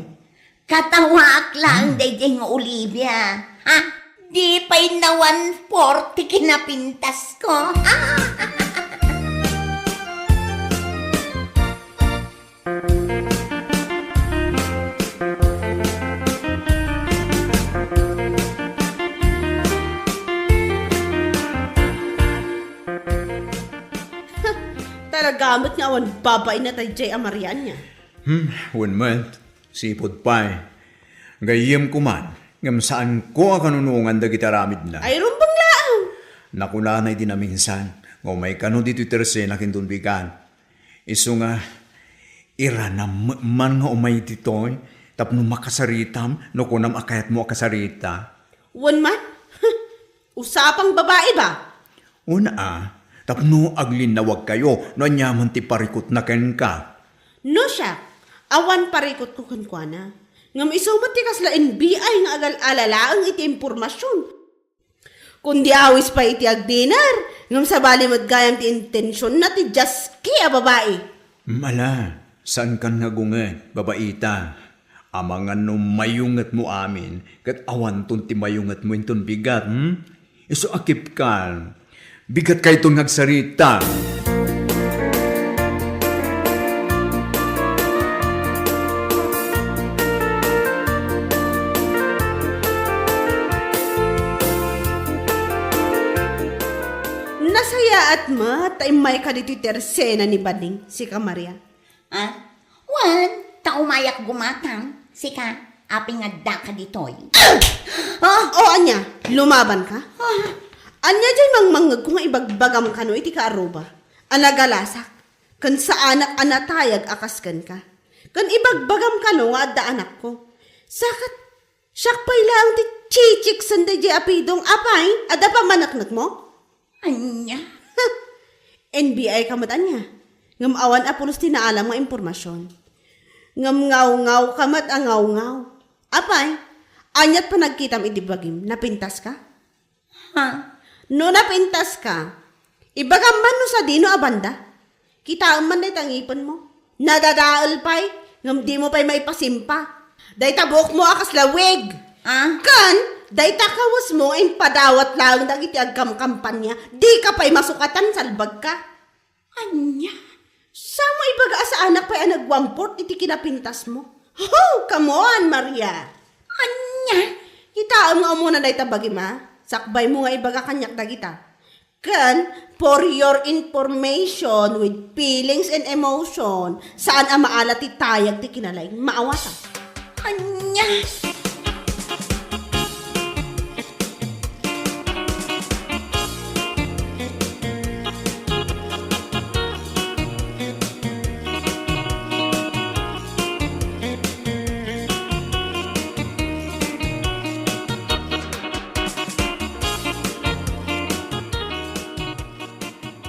Katawaak laeng daydiay nga Olivia. Ha? Di pay na one forty kinapintas ko. Talaga met nga awan babain na daydiay a Maria ania. Hmm, wen met, sipud pay. Gayyemko man, ngem saanko a kanunongan dagiti aramidna. Ay, rumbeng laeng! Nakunana idi naminsan, nga umay kano ditoy tersena ken Don Bigan. Isu nga, iranam met man nga umay ditoy, tapno makasaritam, no kunam a kayatmo a kasarita. Wen man? Usapang babai ba? Una a, tapno aglinnawagkayo no aniaman ti parikutna kenka. No siak, awan parikutko kenkuana. Ngem isu met ti kasla N B I nga agal-ala laeng iti impormasion. Kundi awis pay iti agdiner, ngem sabali met gayam ti intensionna ti diaski a babai. Mala, saankan nga agunget, babaita. Amangan no mayungetmo amin, ket awanton ti mayungetmo inton bigat, hmm? Isu a kipkal, bigat kayton nga agsarita. Nasayaat met ta immayka ditoy tersena ni Bading, sika Maria. Ah, wen, ta umayak gumatang. Sika, apay nga addaka ditoy? Ah! O ania, lumabanka? Ah! Ania diay mangmangngegko nga ibagbagam kano iti kaarruba a nagalasak, ken saanak a natayag a kas kenka? Ken ibagbagam kano nga adda anakko? Saket, siak pay laeng ti chichiksen daydiay a Pidong, apay, adda pammaneknekmo? Ania? N B I ka met ania? Ngem awan a pulos ti naalam nga impormasion. Ngem ngawngaw ka met a ngawngaw. Apay, aniat panagkitam idi bagim? Napintaska? Ha? No napintaska, ibagam man no sadino a banda? Kitaem man dayta ngipenmo. Nadadael pay, ngem dimo pay maipasimpa. Dayta buokmo a kasla wig. Ah? Ken, dayta kawesmo nga impadawat laeng dagiti agkamkampania, dika pay masukatan, salbagka. Ania? Samo ibaga a saanak pay a nag-one-fourth iti kinapintasmo? Oh, come on, Maria! Ania? Kitaem nga umuna dayta bagim a. Sakbaymo nga ibaga kaniak dagita. Ken, for your information, with feelings and emotion, saan a maala ti tayag ti kinalaing maawatan. Ania?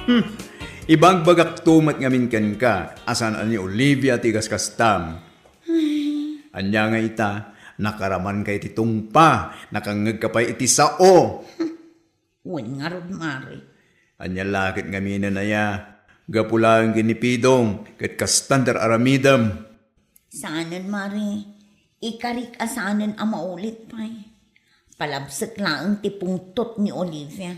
Hmm. Ibagbagakto met ngamin kenka a saan a ni Olivia ti kaskastam. Ania nga ita, nakaramanka iti tungpa, nakangngegka pay iti sao. Wen ngarud, Mare. Ania la ket ngaminen aya, gapu laeng ken ni Pidong, ket kastan ti ar-aramidem. Saanen, Mare. Ikarik a saanen a maulit pay. Palabsek laeng ti pungtot ni Olivia,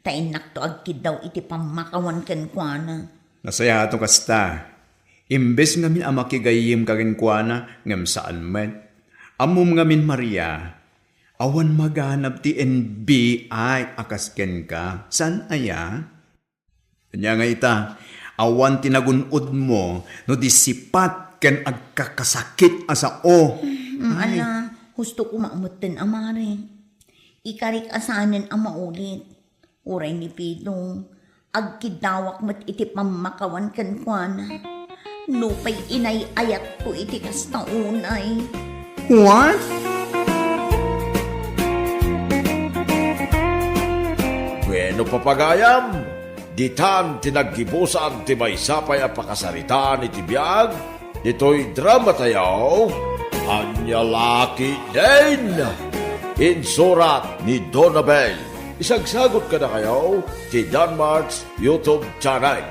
ta innakto agkiddaw iti pammakawan kenkuana. Nasayaat no kasta. Imbes ngamin a makigayyemka kenkuana, ngem saan met. Ammom ngamin, Maria, awan maganab ti N B I a kas kenka. Saan aya? Ania nga ita, awan ti nagun-odmo no di sipat ken agkakasakit a sao. Mm, ay. Ala, husto koma metten a, Mare. Ikarik a saanen a maulit. Uray ni Pidong, agkiddawak met iti pammakawan kenkuana. Nupay inay-ayatko iti kasta unay. What? Bueno, papagayam, ditan ti naggibusan ti maysa pay a pakasaritaan iti biag ditoy dramatayo, Ania La Ketdin. Insurat ni Donabel. Isagsagut kadakayo ti Danmark's YouTube channel.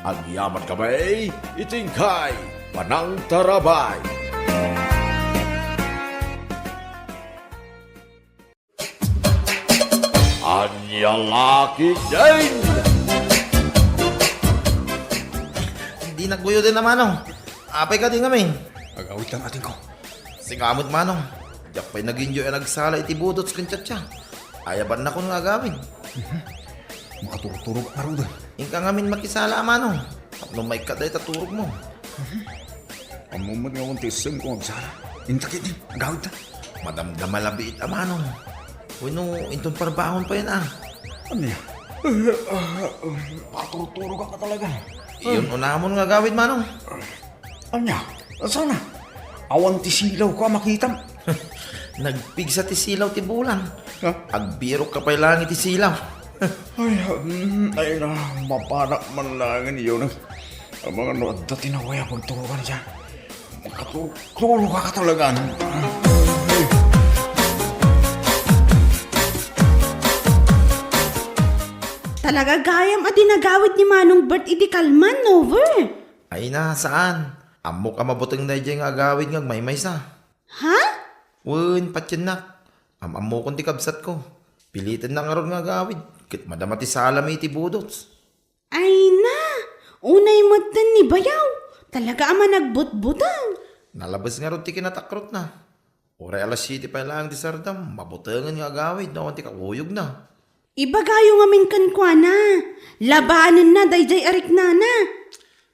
Agyamankami iti inkay panangtarabay. Ania La Ketdin! Di nagbuyo din, Manong. Apay ka di ngamin? Agawid lang ating ko. Sikamot, Manong. Diak pay nag-enjoy a nagsala iti budots ken chacha. Ayabannakon nga agawid. Mhm. Makaturog-turog ka ngaruden. Inka ngamin makisala, Manong. Tapno maikkat dayta turogmo. Mhm. Ammom met nga awan ti isem ko agsala. Inta ketdi, agawidta. Madamdama labiit, Manong. Wenno, inton parbaon pay na. Ania? Paturog-turog ka talaga. Iyon unamon nga agawid, Manong. Ania? Saan a? Awan ti silaw ko a makitam. Nagpigsa ti silaw ti bulan. Ha? Agbirok ka pay laeng iti silaw. Ay, mm, ay na, mapanak man laeng iyon. Amangan no adda ti naway a pagtulogan siya. Makatulog ka talaga. Talaga gayam a dinagawid ni Manong Bert idi kalman, no, Ver? Ay na, saan? Ammok a mabuteng daydiay nga agawid nga agmaymaysa. Ha? Wen, patiennak. Am-ammokon ti kabsatko. Pilitennak ngarud nga agawid. Ket madama ti salami iti budots. Ay na! Unay metten ni bayaw. Talaga a managbutbuteng. Nalabes ngarud ti kinatakrotna. Uray alas siete pay laeng ti sardam, mabutengen nga agawid no awan ti kakuyogna. Ibagayo ngamin kenkuana, labanenna daydiay a riknana.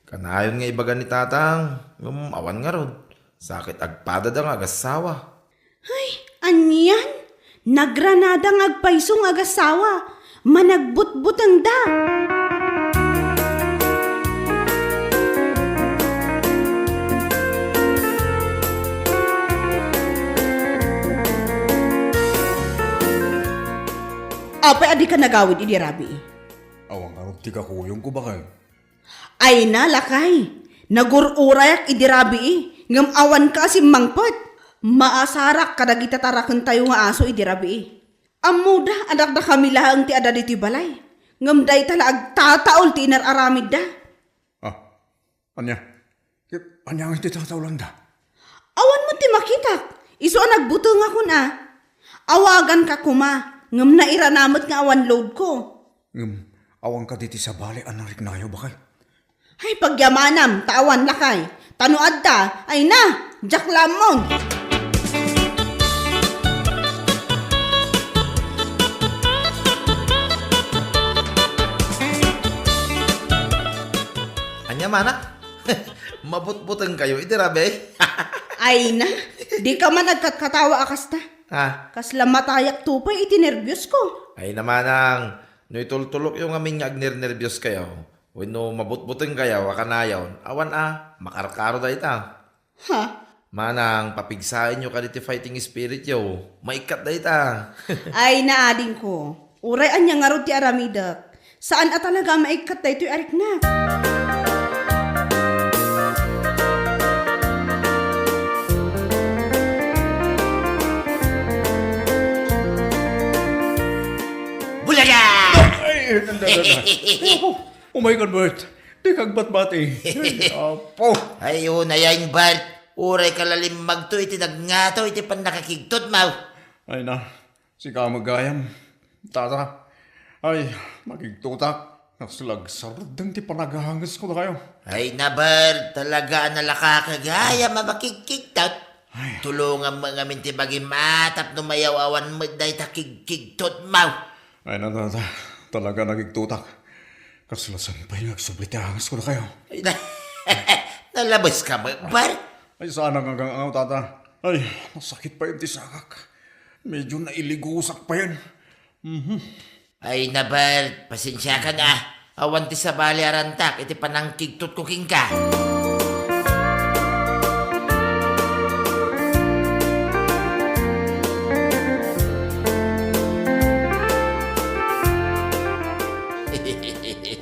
Kanayon nga ibaga ni Tatang, ngem awan ngarud. Sakit agpadada nga agassawa. Ay, anian? Nagranada nga agpayso nga agassawa. Managbutbutengda. Apay a dika nagawid idi rabii? Awan ngarud ti kakuyogko, baket. Ay na, lakay, nagur-urayak idi rabii, ngem awanka a simmangpet. Maasarak kadagiti tarakentayo nga aso idi rabii. Ammoda a dakdakami laeng ti adda ditoy balay, ngem dayta la agtataul ti inar-aramidda. Ah, ania? Ket ania nga iti tataulanda? Awan met ti makitak, isu a nagbutengakon a. Awaganka koma, ngem nairana met nga awan loadko. Ngem awan kadi ti sabali a nariknayo, baket? Ay, pagyamanam, ta awan lakay. Ta no adda, ay na! Jack Lemon! Ania manak? Mabutbuteng kayo iti rabii? Ay na, di ka man agkatkatawa a kasta. Ah. Kasla matayak to pay iti nerbios ko. Ay na manang, no itultulokyo ngamin nga agnernerbios kayo, wenno mabutbuteng kayo a kanayon, awan a, makarkaro dayta. Ha? Manang, papigsaenyo kadi ti fighting spirityo. Maikkat dayta. Ay, naadingko. Uray ania ngarud ti aramidek. Saan a talaga maikkat daytoy a riknak. Bulaga! Ay, ay, ay, ay, ay. Umay kan, Bert. Di kagbatbati. Ay, apo. Ay, unayen, Bert. Uray ka la limmagto iti nagngato iti pannakakigtotmo. Ay na, sika met gayam, tata. Ay, makigtotak. Kasla agsardeng ti panagangesko dakayo. Ay na, Bert. Talaga a nalaka ka gayam a makigkigtot. Ay. Tulonganmo ngamin ti bagim a tapno mayaw-awan met dayta kigkigtotmo. Ay na, tata. Talaga nakigtotak. Kasla saan pay nga agsubli ti angesko dakayo. Ay, na, nalabeska met, Bert? Ay, saan nga agang-angaw, tata. Ay, nasakit pay ti sakak. Medyo nailigusak pay. Mhm. Ay na, Bert, pasensiakan a. Awan ti sabali a rantak iti panangkigtotko kenka.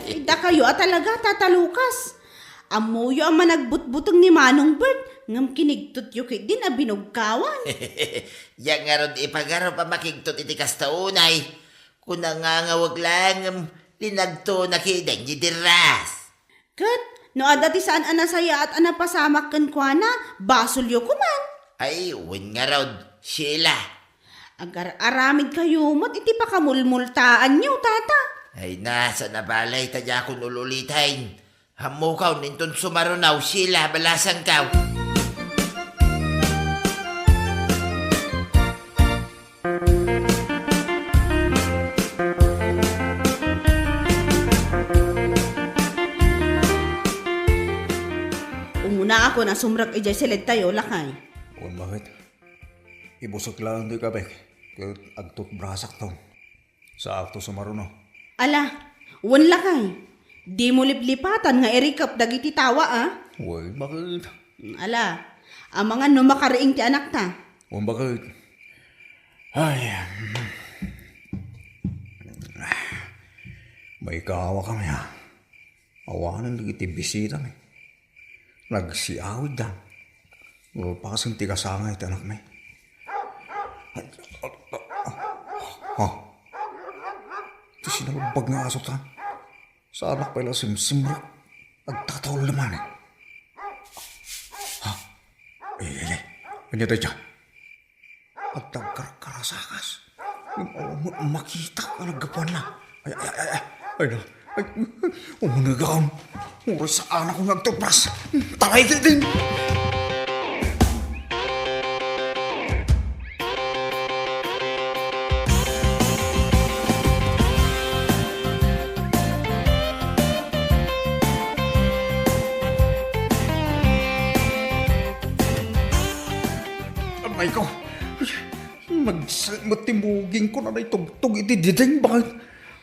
Ay, dakayo a talaga, Tata Lucas. Ammoyo a managbutbuteng ni Manong Bert, ngem kinigtotyo ketdin a binugkawan. Diak ngarud ipagarup a makigtot iti kasta unay. Kuna nga ngawag laeng ngem linagtona ketdin ni Derras. Ket no adda ti saan a nasayaat a napasamak kenkuana, basolyo koman. Ay, wen ngarud, Sheila. Agar-aramid kayo met iti pakamulmultaanyo, tata. Ay, nasa nabalay ta diakon ul-uliten. Ammokaw, inton sumarunaw, Sheila, balasangkaw. Umuna ako nasumrek idiay siled tayo, lakay. Wen, bakit? Ibusek laeng ti kabek, ket agtutbrasakto. Saakto sumaruno. Ala, wen lakay, dimo liplipatan nga irikep dagiti tawa, a? Wen, bakit? Ala, amangan no makariing ti anakta. Wen, bakit? Ay, mm. Maikawakami, a. Awanen dagiti bisitami. Nagsiawidda. Nalpasen ti kasangay ti anakmi. Ha? Ti sinalbag nga aso ta. Saanak pay la simsimrek. Agtataulem manen. Ha? Ay, ay, ay. Ania dayta? Agkarkarasakas. Ngem awan met makita a naggapuanna. Ay, ay, ay, ay. Ay, na. Ay, umunegam. Uray saanak nga agtupras. Taray, di, di. Aray ko. Nagset met ti mugingko a naitugtog iti diding, bakit?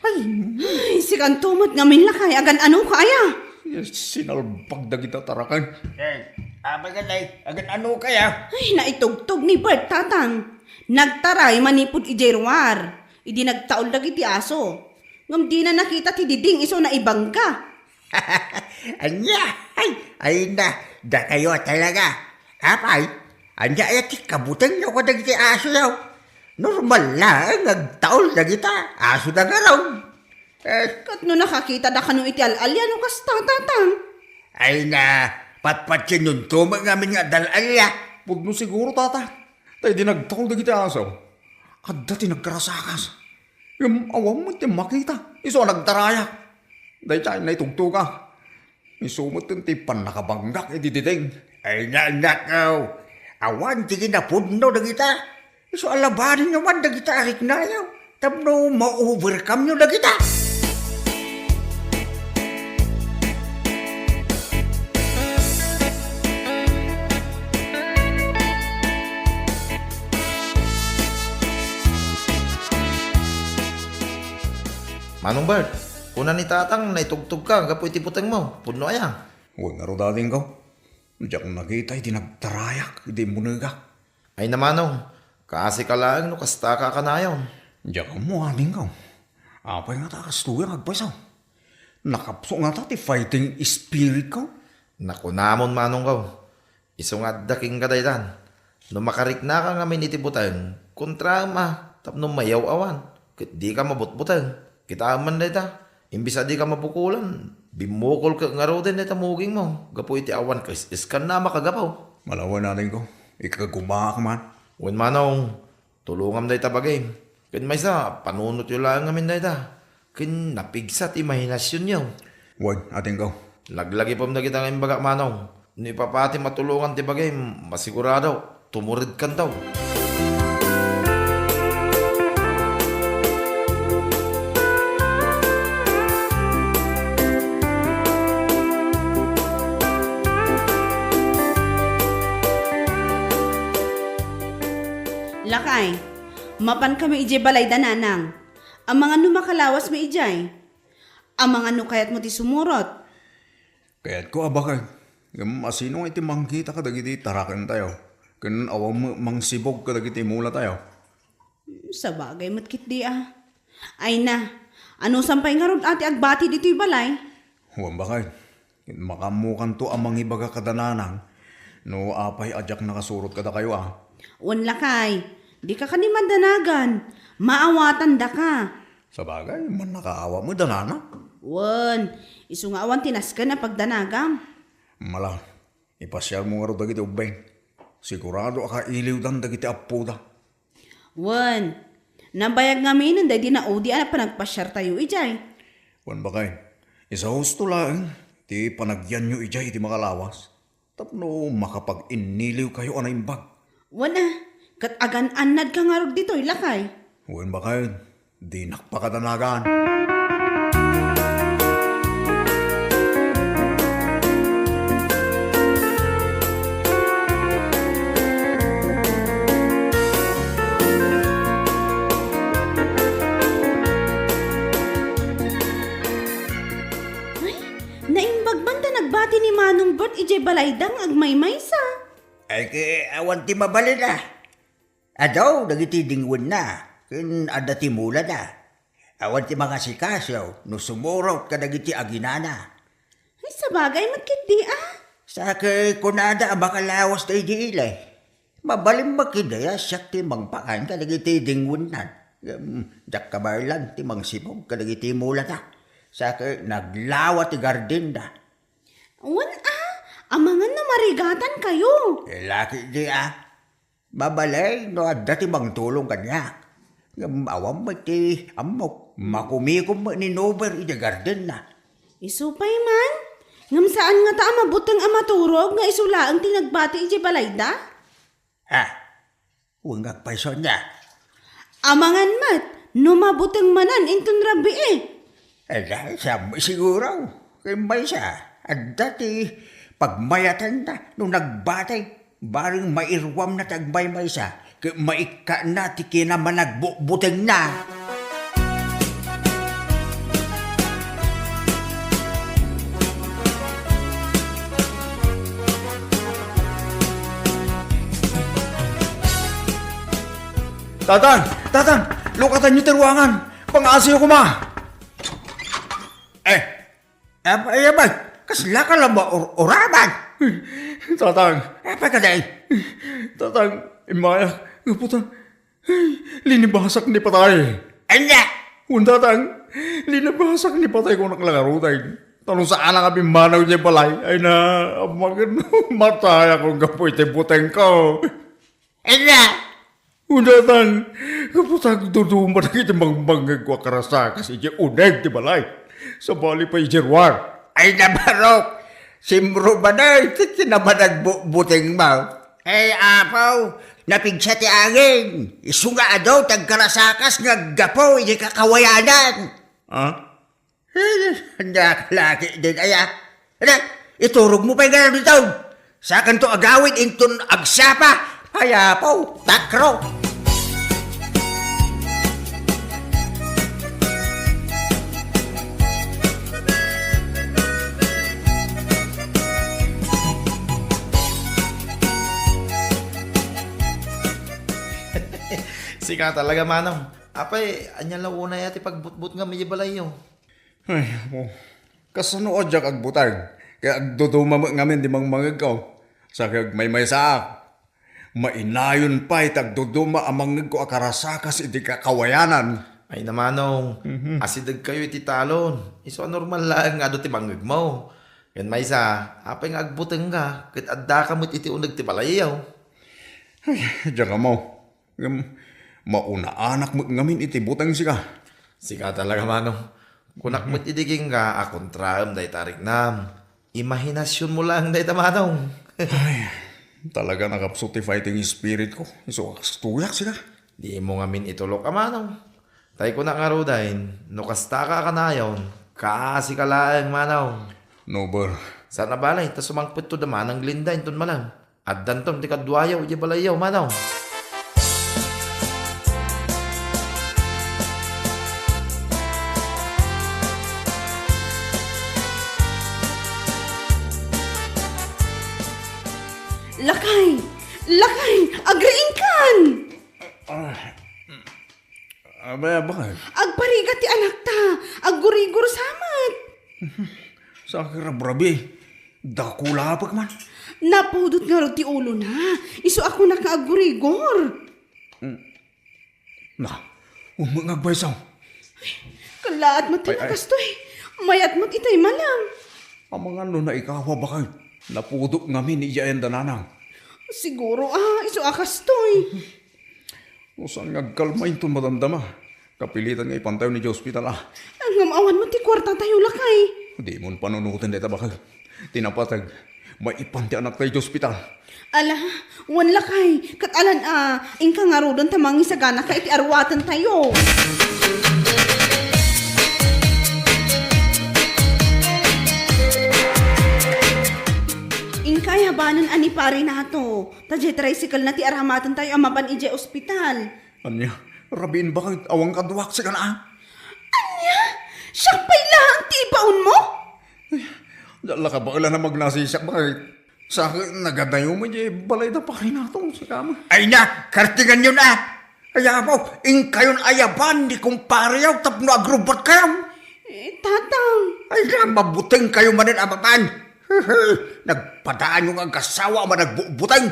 Ay. Ay, sikanto met ngamin lakay, agan-ano ka aya? Sinalbag dagita taraken. Eh, abagan ay, agan-ano kaya? Ay, naitugtog ni Bert, tatang. Nagtaray manipud idiay ruar. Idi nagtaol dagiti aso. Ngem dina nakita ti diding isu naibangga. Ania? Ay, ay na, dakayo talaga. Apay, ania aya ti kabutengyo kadagiti asoyo? Normal laeng nga agtaol dagita aso da ngarud. Eh. Ket no nakakita da kano iti al-alia no kasta, tatang? Ay na, patpatien nunto met ngamin nga adda al-alia. Pudno siguro, tata. Ta idi nagtaol dagiti aso, adda ti nagkarasakas. Ngem awan met ti makita. Isu a nagtarayak. Dayta, naitugtogak. Isu met ti pannakabanggak iti diding. Ay, na, anak, aw. Awan ti kinapudno dagita. Isu a labanenyo man dagita a riknayo tapno ma-overcome-yo dagita. Manong Bert, kuna ni Tatang naitugtogka gapu iti butengmo. Pudno aya? Wen ngarud, adingko. Diak nakita iti nagtarayak iti immunegak. Ay na, Manong, kaasika laeng no kastaka a kanayon. Diak ammo, adingko. Apay ngata a kastoy nga agpayso? Nakapso ngata ti fighting spiritko? Nakunamon, Manongko. Isu nga adda kenka daytan. No makariknaka ngamin iti buteng, kontraem a tapno mayaw-awan, ket dika mabutbuteng. Kitaem man dayta, imbes a dika mabukolan, bimmukol ket ngaruden dayta mugingmo gapu iti awan kaes-eskanna a makagapu. Malawen, adingko, ikagumaak man. Wen, Manong, tulongam dayta bagim. Ken maysa, panunotyo laeng ngamin dayta. Ken napigsa ti imahinasionyo. Wen, adingko. Laglagipem dagita nga imbagak, Manong. No ipapatim a tulongan ti bagim, masigurado, tumuredkanto. Lakay, mapankami idiay balayda, Nanang. Amangan no makalawasmi idiay. Amangan no kayatmo ti sumurot. Kayatko a bakay. Ngem asino nga iti mangkita kadagiti tarakentayo? Ken awan met mangsibog kadagiti mulatayo? Sabagay met ketdi a. Ay na, anusan pay ngarud a ti agbati ditoy balay? Wen, bakay. Ket makaammokanto a mangibaga kada Nanang no apay a diak nakasurot kadakayo a. Wen, lakay, dika kadi mandanagan. Maawatandaka. Sabagay, mannakaawat met da Nanang. Wen, isu nga awan ti nasken a pagdanagam. Mala, ipasiarmo ngarud dagiti ubbing. Sigurado a kailiwdan dagiti appoda. Wen, nabayag ngamin daydi naudi a panagpasiartayo idiay. Wen, bakay, isahusto laeng ti panagyanyo idiay iti makalawas tapno makapag-inniliwkayo a naimbag. Wen a, ket agan-annadka ngarud ditoy, lakay? Wen, bakay, dinak pakadanagan. Ay, naimbag man ta nagbati ni Manong Bert idiay balayda nga agmaymaysa. Ay, ket awan ti mabalin a. Adu dagiti dingwenna, ken adda ti mulada. Awan ti mangasikaso no sumurot kadagiti aginana. Ay, sabagay met ketdi a. Sa ket kunada a makalawas daydi ili. Mabalin met ketdi a siak ti mangpakan kadagiti dingwenna. Ngem diak kabaelan ti mangsibog kadagiti mulada. Sa ket naglawa ti gardenda. Wen a, amangan no marigatankayo. Ila ketdi a. Mabalin no adda ti mangtulong kaniak. Ngem awan met ti ammok, makumikom met ni Nober iti gardenna. Isu pay man, ngem saan ngata a mabuteng a maturog nga isu laeng ti nagbati idiay balayda? Ha? Wen nga agpayso ania? Amangan met no mabuteng manen inton rabii. Ala, saan siguro? Ken maysa, adda ti pagmayatanna no nagbati. Bareng mairuamna ti agmaymaysa, ket maikkana ti kinamanagbutbutengna. Tatang! Tatang! Lukatanyo ti ruangan! Pangaasiyo koma! Eh, apay, apay, kaslaka la maur-uraman? Tatang! Apay kadi? Tatang, immayak, gapu ta, linibasak ni patay. Ania? Wen, Tatang, linibasak ni patay, kunak la ngaruden. Ta no saan a nga pimmanaw idiay balay, ay na, amangan, matayakon gapu iti butengko. Ania? Wen, Tatang, gapu ta agduduma dagiti bangbangngegko a karasa kas idiay uneg ti balay. Sabali pay idiay ruar. Ay, nabarok! Simro manen ti kinamanagbutbutengmo. Ay, Apo, napigsa ti angin. Isu nga adu ti agkarasakas nga aggapu iti kakawayanan. Ha? Eh, ania laki din aya? Ala, iturogmo pay nga dito. Sakanto agawid inton agsapa. Ay, Apo, takro. Sika talaga, Manong. Apay, ania la unay a ti pagbutbutngam iti balayyo? Ay, Apo. Kasano a diak agbuteng? Kay agduduma met ngamin ti mangmangegko. Sa kay agmaymaysaak. Mainayon pay ti agduduma a mangngegko a karasakas iti kakawayanan. Ay na, Manong, Mhm. asidegkayo iti talon. Isu a normal laeng nga adu ti mangngegmo. Ken maysa, apay nga agbutengka ket addaka met iti uneg ti balayyo? Ay, diak ammo. Ngem, maunaanak met ngamin iti buteng sika. Sika talaga, Manong. Kunak met idi kenka a kontraem dayta a riknam. Imahinasionmo laeng dayta, Manong. Ay, talaga nakapsut ti fighting spirit ko. Isu a kastoyak sika. Dimo ngamin itulok a Manong. Tay kunak ngaruden, no kastaka a kanayon, kasika laeng, Manong. Nuber. Saan a bale, ta sumangpetto da Manang Glinda inton malem. Addanton ti kaduayo idiay balayyo, Manong. Lakay! Lakay! Agriingkan! Ah, abay, abay. Agparigat ti anakta. Aggurigor sa met. Sakit rabrabi. Dakula pagman. Napudot ngarud ti ulona. Isu a kunak nga aggurigor. Mm. Na, umeng agbaysaw. Ay, kallaat met ti Ay, ay. nakastoy. Mayat met itay malam. Amangan no naikawa bakay. Napudot ngamin ni iyaen da nanang. Siguro, ah, isu a kastoy. No saan nga agkalma inton madamdama, kapilitan nga ipantayo idiay ospital, a. Ngem awan met ti kuartatayo, lakay. Dimon panunoten dayta bakay. Ti napateg, maipan ti anakta idiay ospital. Ala, wen lakay, ket alan a, inka ngaruden ta mangisaganaka iti aruatentayo. Inka ayabanen a ni Pari Nato. Ta diay tricycle-na ti aramatentayo a mapan idiay ospital. Ania, rabiin bakay awan kaduak sika na? Ania? Siak pay laeng ti ibaonmo? Ay, dala ka ba la na magnasisiak bakay? Sa nagadayo mo diay balay da Pari Nato, sika mo. Ay na, kartingan yo na! Ay, Apo, inkayon ayaban ni kumpareyo tapno agrubbat kayo. Eh, Tatang. Ay na, mabuteng kayo manen a mapan. Nagpadaan yo nga agkasawa a managbuteng.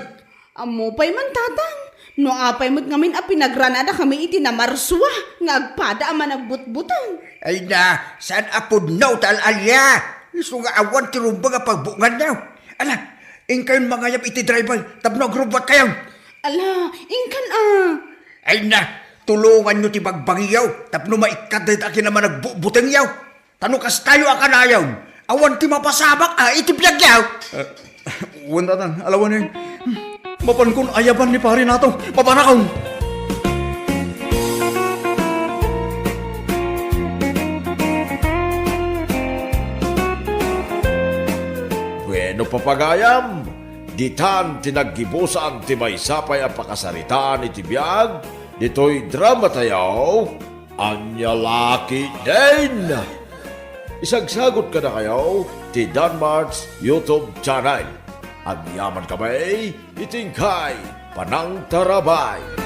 Ammo pay man, Tatang, no apay met ngamin a pinagranada kami iti namarsua nga agpada a managbutbuteng. Ay na, saan a pudno ta al-alia? Isu nga awan ti rumbeng a pagbuknganyo. Ala, inkayon mangayab iti driver tapno agrubbat kayo. Ala, inkan a. Ay na, tulonganyo ti bagbagiyo tapno maikkat dayta a kinamanagbutbutengyo. Ta no kastayo a kanayon, awan ti mapasabak a iti biagyo. Eh, wen, Tatang, alawan, eh. Mapankon ayaban ni Pari Nato. Mapanakon. Bueno, papagayam, ditan ti naggibusan ti maysa pay a pakasaritaan iti biag ditoy drama tayo. Ania la ketdin? Isagsagot kadakayo ti Danmart's YouTube channel. Agyaman kami iti inkay panangtarabay.